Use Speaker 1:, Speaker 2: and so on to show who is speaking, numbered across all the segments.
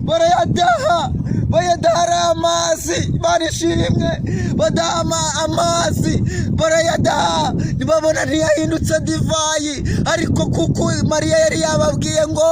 Speaker 1: Barayadaha, bayadaha ari amazi. Imana ishimwe. Badaha amazi, barayadaha, ntibabona, ntiyahindutse divayi. Ariko kuko Mariya yari yababwiye ngo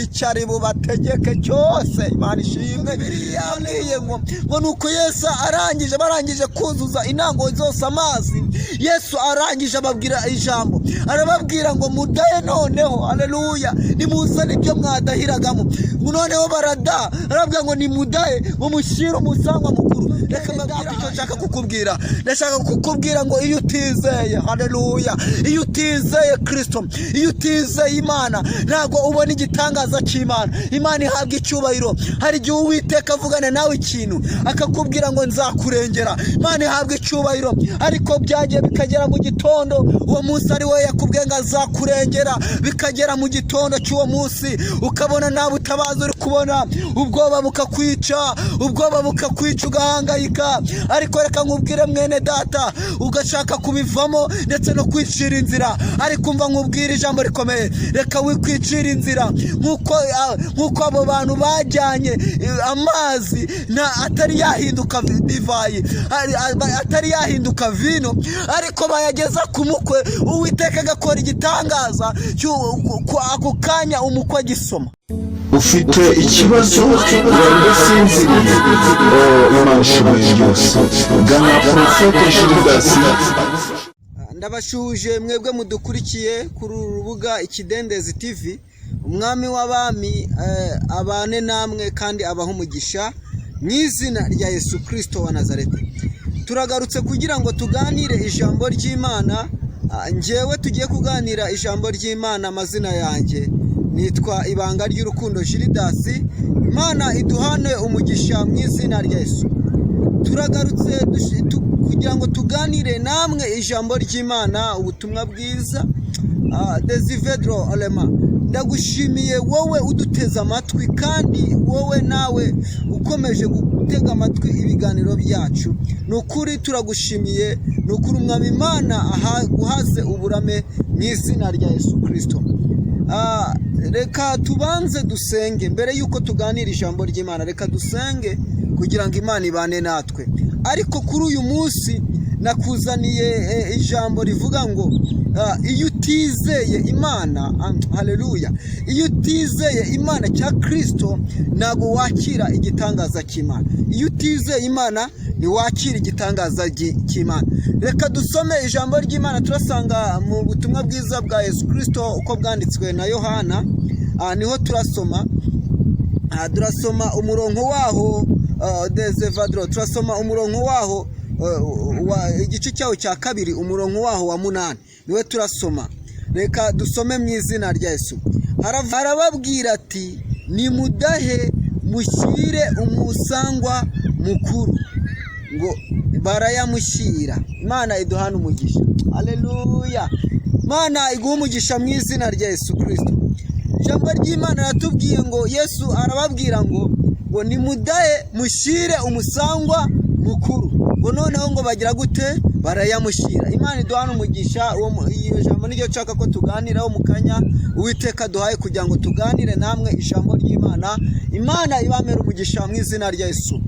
Speaker 1: icyo ari bubategeke cyose, Imana ishimwe, yabwiye ngo nuko Yesu arangije, barangije kuzuza intango zose amazi, Yesu arangije ababwira ijambo, arababwira ngo: "Mudahe noneho." Haleluya! "Nimuzane ibyo mwadahiragamo." Noneho barada, arababwira ngo: "Nimudahe, ngo mushyire umusangwa mukuru." Reka mbabwire icyo nshaka kukubwira. Ndashaka kukubwira ngo iyo utizeye, haleluya, iyo utizeye Kirisito, iyo utizeye Imana, ntabwo ubona igitangaza cy'Imana. Imana ihabwa icyubahiro. Hari igihe Uwiteka avugana nawe ikintu, akakubwira ngo: "Nzakurengera." Imana ihabwa icyubahiro. Ariko byagiye bikagera mu gitondo, uwo munsi ari we yakubwiye ngo azakurengera, bikagera mu gitondo cy'uwo munsi ukabona nta butabazi uri kubona, ubwoba bukakwica, ubwoba bukakwica, ugahangayika. Ariko reka nkubwire, mwene data, ugashaka kubivamo ndetse no kwicira inzira. Ariko umva nkubwire ijambo rikomeye: reka wikwicira inzira nk'uko abo bantu bajyanye amazi atari yahinduka divayi, atari yahinduka vino, ariko bayageza ku mukwe, Uwiteka agakora igitangaza ako kanya umukwe agisoma.
Speaker 2: Ufite ikibazo, wari udasinziriye? Oh, Imana ishoboye byose. Gana Porofete Jilidasi.
Speaker 1: Ndabashuje mwebwe mudukurikiye kuri uru rubuga Ikidendezi TV. Umwami w'abami abane namwe kandi abahe umugisha mu izina rya Yesu Kirisito wa Nazareti. Turagarutse kugira ngo tuganire ijambo ry'Imana. Njyewe tugiye kuganira ijambo ry'Imana, amazina yanjye nitwa Ibanga ry'Urukundo Jiridasi. Imana iduhane umugisha mu izina rya Yesu. Turagarutse kugira ngo tuganire namwe ijambo ry'Imana, ubutumwa bwiza. Desivedro alema, ndagushimiye wowe uduteze amatwi, kandi wowe nawe ukomeje gutega amatwi ibiganiro byacu. Ni ukuri turagushimiye, ni ukuri Umwami Imana aguhaze uburame mu izina rya Yesu Kirisito. Reka tubanze dusenge mbere y'uko tuganira ijambo ry'Imana. Reka dusenge kugira ngo Imana ibane natwe. Ariko kuri uyu munsi nakuzaniye ijambo rivuga ngo iyo utizeye Imana, haleluya, iyo utizeye Imana cya Kirisito, ntabwo wakira igitangaza cy'Imana. Iyo utizeye Imana, ntiwakira igitangaza cy'Imana. Reka dusome ijambo ry'Imana. Turasanga mu butumwa bwiza bwa Yesu Kirisito uko bwanditswe na Yohana. Niho turasoma. Turasoma umurongo waho dezevadro, turasoma umurongo waho igice cyawo cya kabiri, umurongo waho wa 8 niwe turasoma. Reka dusome mu izina rya Yesu. Arababwira ati: "Nimudahe, mushyire umusangwa mukuru." Ngo barayamushyira. Imana iduhane umugisha. Haleluya! Imana iguha umugisha mu izina rya Yesu Kirisito. Ijambo ry'Imana riratubwiye ngo Yesu arababwira ngo nimudahe, mushyire umusangwa mukuru. Ngo noneho ngo bagira gute? Barayamushyira. Imana iduhane umugisha. Iyo jambo niryo nshaka ko tuganiraho mu kanya Uwiteka duhaye kugira ngo tuganire namwe ijambo ry'Imana. Imana ibamere umugisha mu izina rya Yesu.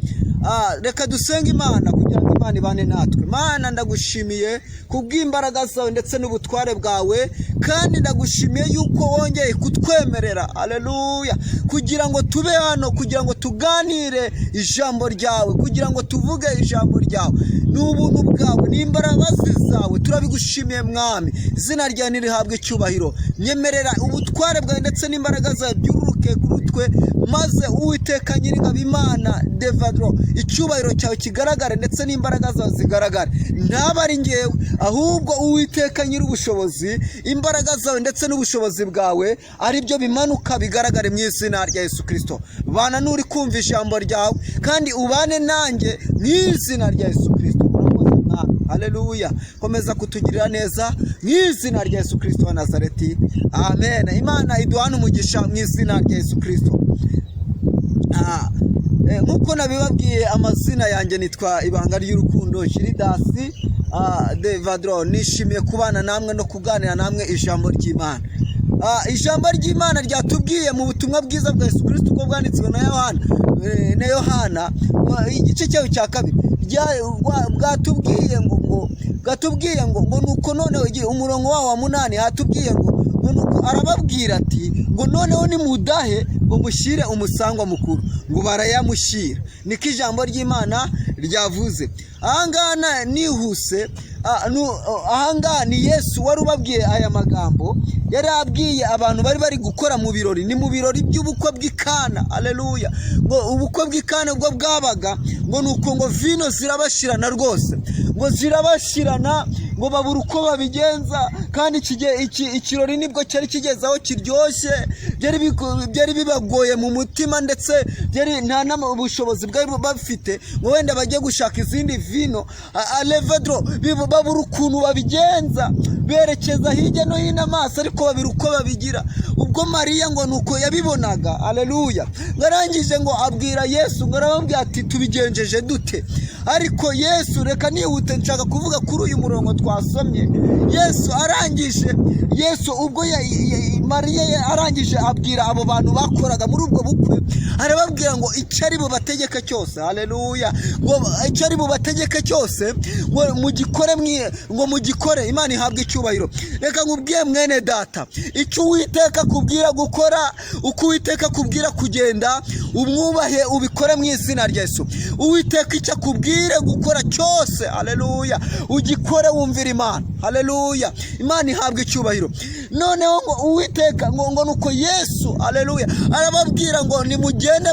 Speaker 1: Reka dusenge Imana kugira ngo Imana ibane natwe. Imana, ndagushimiye kubw'imbaraga zawe ndetse n'ubutware bwawe, kandi ndagushimiye yuko wongeye kutwemerera, aleluya, kugira ngo tube hano, kugira ngo tuganire ijambo ryawe, kugira ngo tuvuge ijambo ryawe. Ni ubuntu bwawe, ni imbaraga zawe, turabigushimiye Mwami. Izina ryawe nirihabwe icyubahiro. Nyemerera ubutware bwawe ndetse n'imbaraga zawe byururuke kuri twe, maze Uwiteka Nyiringabo, Imana devadro, icyubahiro cyawe kigaragare ndetse n'imbaraga zawe zigaragare. Ntaba ari ngewe, ahubwo Uwiteka Nyir'ubushobozi, imbaraga zawe ndetse n'ubushobozi bwawe ari byo bimanuka bigaragare mu izina rya Yesu Kirisito. Bana n'uri kumva ijambo ryawe, kandi ubane nanjye mu izina rya Yesu Kirisito. Urakoze Mwami. Haleluya! Komeza kutugirira neza mu izina rya Yesu Kirisito wa Nazareti, amen. Imana iduhane umugisha mu izina rya Yesu Kirisito. Nk'uko nabibabwiye, amazina yanjye nitwa Ibanga ry'Urukundo Jiridasi de Vadro. Nishimiye kubana namwe no kuganira namwe ijambo ry'Imana. Ijambo ry'Imana ryatubwiye mu butumwa bwiza bwa Yesu Kristo uko bwanditswe na Yohana, na Yohana igice cyayo cya kabiri, bwatubwiye ngo nuko noneho umurongo wawo wa 8 hatubwiye ngo nuko arababwira ati ngo noneho nimudahe ngo mushyire umusangwa mukuru, ngo barayamushyira. Niko ijambo ry'Imana ryavuze. Ahangaha nihuse, ahangaha ni Yesu wari ubabwiye aya magambo, yari abwiye abantu bari gukora mu birori, ni mu birori by'ubukwe bw'Ikana. Haleluya. Ngo ubukwe bw'Ikana ubwo bwabaga, ngo nuko ngo vino zirabashirana rwose, ngo zirabashirana, ngo babura uko babigenza. Kandi ikirori nibwo cyari kigeze aho kiryoshye, byari bibagoye mu mutima, ndetse byari nta n'ubushobozi bwari bafite ngo wenda bajye gushaka izindi vino. Alevedro, babura ukuntu babigenza, berekeza hirya no hino amaso, ariko babira uko babigira. Ubwo Mariya ngo nuko yabibonaga, haleluya, ngo arangije ngo abwira Yesu, ngo arababwira ati tubigenjeje dute? Ariko Yesu, reka nihute, nshaka kuvuga kuri uyu murongo twasomye. Yesu arangije, Yesu ubwo Mariya arangije abwira abo bantu bakoraga muri ubwo bukwe, arababwira ngo icyo ari bubategeke cyose, haleluya, ngo icyo ari bubategeke cyose ngo mugikore, ngo mugikore, Imana ihabwe icyubahiro. Reka nkubwiye mwene data, icyo Uwiteka akubwira gukora, uko Uwiteka akubwira kugenda, umwubahe ubikore mu izina rya Yesu. Uwiteka icyo akubwire gukora cyose, haleluya, ugikore wumvira Imana, haleluya, Imana ihabwe icyubahiro. Noneho ngo Uwiteka ngo nuko Yesu, haleluya, arababwira ngo nimugende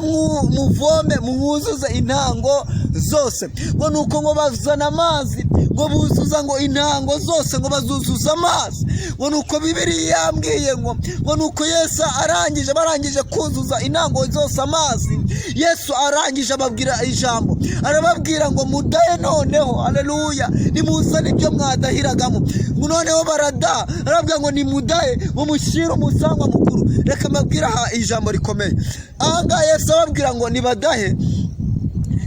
Speaker 1: muvome mwuzuze intango zose. Ngo nuko ngo bazana amazi, ngo buzuza ngo intango zose, ngo bazuzuza amazi. Ngo nuko Bibiliya yambwiye ngo nuko Yesu arangije, barangije kuzuza intango zose amazi, Yesu arangije ababwira ijambo, arababwira ngo mudahe noneho, haleluya, nimuzane ibyo mwadahiragamo. Noneho barada, arababwira ngo nimudahe, ngo mushyire umusangwa mukuru. Reka mbabwire aha ijambo rikomeye. Ahangaha Yesu ababwira ngo nibadahe,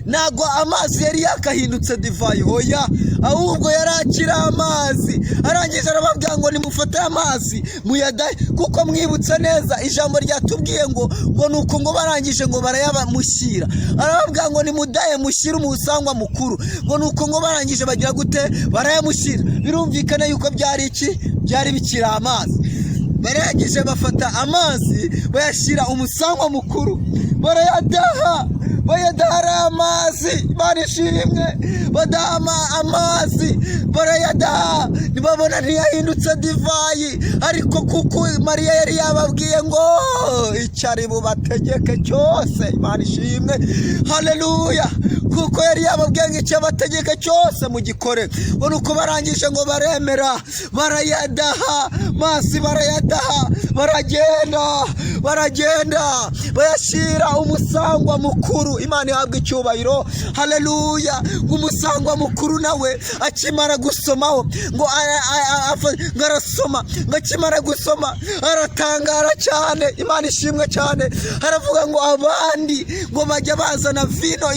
Speaker 1: ntago amazi yari yakahindutse divayi, hoya, ahubwo yari akiri amazi. Arangije arababwira ngo nimufate amazi muyadahe, kuko mwibutse neza ijambo ryatubwiye ngo nuko ngo barangije ngo barayabamushyira. Arababwira ngo nimudahe mushyire umusangwa mukuru, ngo nuko ngo barangije bagira gute? Barayamushyira. Birumvikana yuko byari iki? Byari bikiri amazi. Barangije bafata amazi bayashyira umusangwa mukuru, barayadaha, bayadaha amazi, barishimwe, badaha amazi, barayadaha, ntibabona ntiyahindutse divayi. Ariko kuko Mariya yari yababwiye ngo icyo ari bubategeke cyose, Imana ishimwe, haleluya, kuko yari yababwiye ngo icyo abategeke cyose mugikore. Ngo nuko barangije ngo baremera, barayadaha mazi, barayadaha, baragenda bayashyira umusangwa mukuru. Imana ihabwa icyubahiro, haleluya. Ngo umusangwa mukuru nawe akimara gusomaho, ngo arasoma, ngo akimara gusoma aratangara cyane, Imana ishimwe cyane. Aravuga ngo abandi ngo bajya bazana vino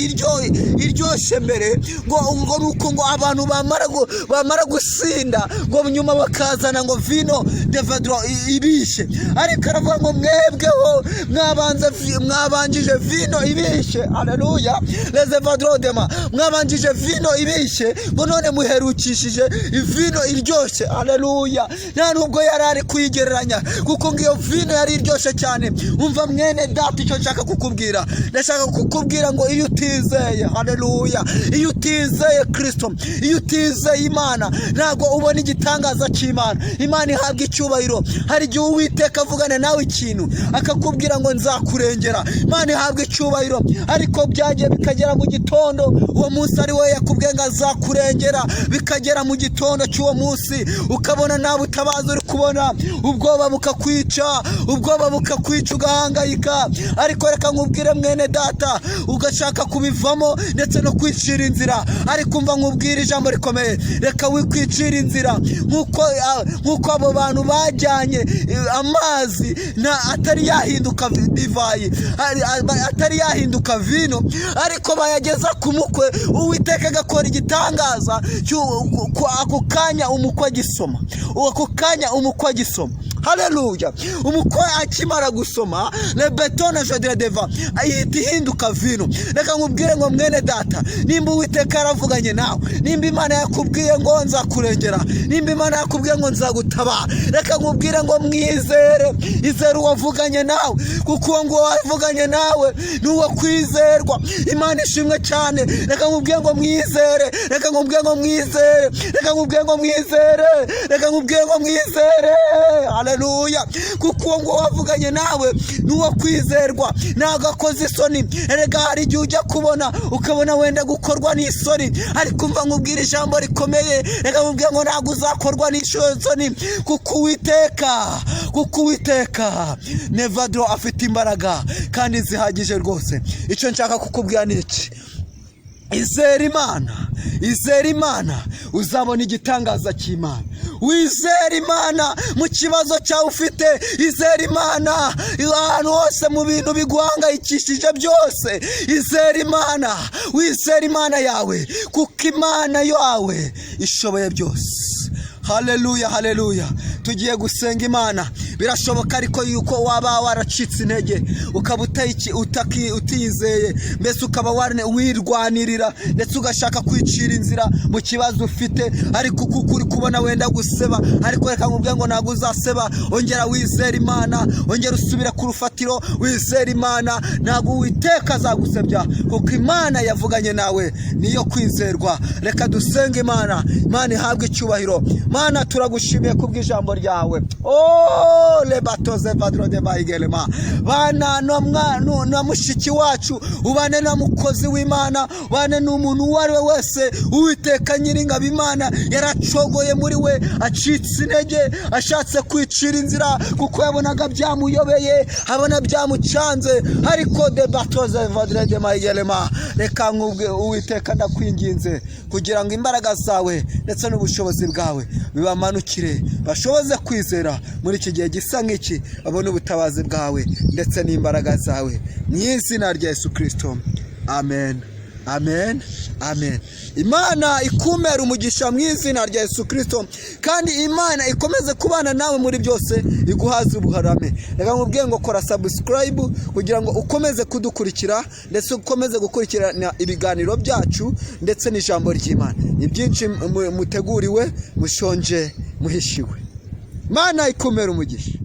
Speaker 1: iryoshye mbere, ngo nuko ngo abantu bamara gusinda, ngo nyuma bakazana ngo vino devadro ibishe. Ariko aravuga ngo mwebweho mwabanjije vino ibishe, haleluya, lezevadrodema, mwabanjije vino ibishe, ngo none muherukishije vino iryoshye, haleluya. Nta nubwo yari ari kuyigereranya, kuko ngo iyo vino yari iryoshye cyane. Umva mwene data, icyo nshaka kukubwira, ndashaka kukubwira ngo iyo utizeye, haleluya, iyo utizeye Kristo, iyo utizeye Imana, ntabwo ubona igitangaza cy'Imana. Imana ihabwa icyubahiro. Hari igihe Uwiteka avugana nawe ikintu akakubwira ngo nzakurengera, Imana ihabwa icyubahiro. Ariko byagiye bikagera mu gitondo, uwo munsi ari we yakubwiye ngo azakurengera, bikagera mu gitondo cy'uwo munsi ukabona nta butabazi uri kubona, ubwoba bukakwica, ubwoba bukakwica, ugahangayika. Ariko reka nkubwire mwene data, ugashaka kubivamo ndetse no kwicira inzira. Ariko umva nkubwire ijambo rikomeye, reka wikwicira inzira nk'uko abo bantu bajyanye amazi. Amazi na atari yahinduka divayi, atari yahinduka vino, ariko bayageza ku mukwe, Uwiteka agakora igitangaza ako kanya umukwe agisoma, ako kanya umukwe agisoma. Haleluya! Umukwe akimara gusoma rebetone jodire deva, ihita ihinduka vino. Reka nkubwire ngo mwene data, nimba Uwiteka yaravuganye nawe, nimba Imana yakubwiye ngo nzakurengera, nimba Imana yakubwiye ngo nzagutabara, reka nkubwire ngo mwizere, izere uwavuganye nawe, kuko uwo nguwo wavuganye nawe ni uwo kwizerwa. Imana ishimwe cyane. Reka nkubwire ngo mwizere, reka nkubwire ngo mwizere, reka nkubwire ngo mwizere, reka nkubwire ngo mwizere. Haleluya! Kuko uwo nguwo wavuganye nawe ni uwo kwizerwa, ntabwo akoze isoni. Erega hari igihe ujya kubona ukabona wenda gukorwa n'isoni, ariko umva nkubwira ijambo rikomeye, reka nkubwire ngo ntabwo uzakorwa n'isoni, kuko Uwiteka nevadro afite imbaraga kandi zihagije rwose. Icyo nshaka kukubwira ni iki: izere Imana, izere Imana, uzabona igitangaza cy'Imana. Wizere Imana mu kibazo cyawe ufite, izere Imana ahantu hose mu bintu biguhangayikishije byose, izere Imana, wizere Imana yawe, kuko Imana yawe ishoboye byose. Haleluya, haleluya! Tugiye gusenga Imana. Birashoboka ariko yuko waba waracitse intege, ukaba utizeye, mbese ukaba wirwanirira, ndetse ugashaka kwicira inzira mu kibazo ufite, ariko kuko uri kubona wenda guseba, ariko reka nkubwire ngo ntabwo uzaseba. Ongera wizere Imana, ongera usubire ku rufatiro, wizere Imana, ntabwo Uwiteka azagusebya, kuko Imana yavuganye nawe niyo kwizerwa. Reka dusenge Imana. Imana ihabwe icyubahiro. Mana, turagushimiye kubw'ijambo ryawe. Oh, lebatoze vadro de bayigelema. Bana no mwana na mushiki wacu, ubane na mukozi w'Imana, ubane n'umuntu uwo ari we wese. Uwiteka Nyiringabo, Imana yaracogoye muri we, acitse intege, ashatse kwicira inzira kuko yabonaga byamuyobeye, abona byamucanze, ariko de batoze vadre de mayigelema. Reka nkubwe, Uwiteka, ndakwinginze kugira ngo imbaraga zawe ndetse n'ubushobozi bwawe bibamanukire, bashoboze kwizera muri iki gihe gisa nk'iki, babone ubutabazi bwawe ndetse n'imbaraga zawe, mu izina rya Yesu Kirisito, amen, amen, amen. Imana ikumera umugisha mu izina rya Yesu Kirisito, kandi Imana ikomeze kubana nawe muri byose, iguhaze ubuharame. Reka nkubwiye ngo kora subscribe kugira ngo ukomeze kudukurikira, ndetse ukomeze gukurikirana ibiganiro byacu ndetse n'ijambo ry'Imana. Ni byinshi muteguriwe, mushonje muhishiwe. Imana ikumera umugisha.